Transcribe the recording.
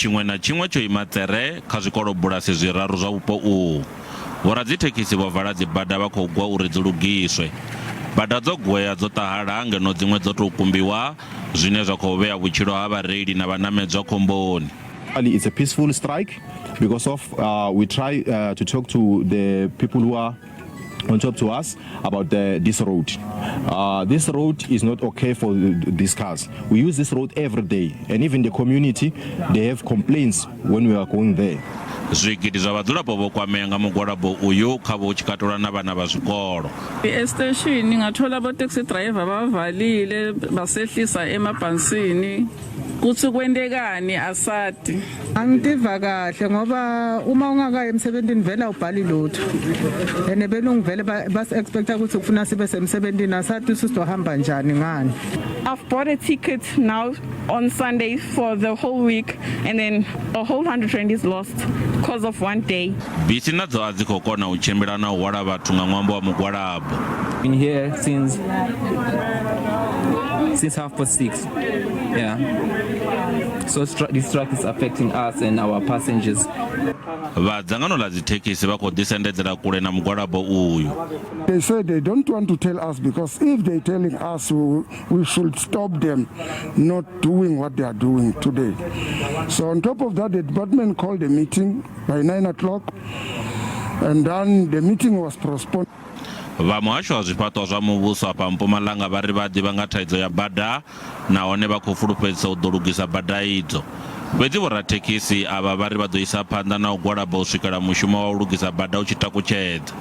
Tshiṅwe na tshiṅwe tsho ima tsere kha zwikolobulasi zwiraru zwa vhupo uhu. Vhoradzithekhisi vho vala dzibada vha khou gwa uri dzi lugiswe. Bada dzo gwea dzo ṱahala ngeno dziṅwe dzo tou kumbiwa zwine zwa khou vhea vhutshilo ha vhareili na vhanamedzwa khomboni. It's a peaceful strike because of we try to talk to the people who are on top to us about this road. This road is not okay for these cars. We use this road every day, and even the community, they have complaints when we are going there. Zwigidi zwa vhadzulapo vho kwamea nga mugwalabo uyu kha vho tshi katelwa na vhana vha zwikolo. Esiteshini ngathola abo-taxi driver bavalile, basehlisa emabhansini kutsi kwentekani asati. Angitiva kahle ngoba uma ungakayi emsebentini vele awubhali lutho, and belungu vele basi-expecta ukuthi kufuna sibe semsebentini. Asati ukuthi sizohamba njani ngani. I've bought a ticket now on Sunday for the whole week, and then a whole R100 is lost because of one day. Bisi nadzo a dzi khou kona u tshimbila na u hwala vhathu nga ṅwambo wa mugwalabo. Been here since 6:30. Yeah. So this strike is affecting us and our passengers. Vha dzangano ḽa dzithekhisi vha khou ḓisendedzela kule na mugwalabo uyu. They say they don't want to tell us because if they're telling us, we should stop them not doing what they are doing today. So on top of that, the department called a meeting by 9 o'clock, and then the meeting was postponed. Vha muhasho wa zwifhaṱo zwa muvhuso afha Mpumalanga vha ri vha ḓivha nga thaidzo ya bada nahone vha khou fulufhedzisa u ḓo lugisa bada idzo. Fhedzi vhorathekhisi avha vha ri vha ḓo isa phanḓa na u gwalaba u swikela mushumo wa u lugisa bada u tshi takutshedza.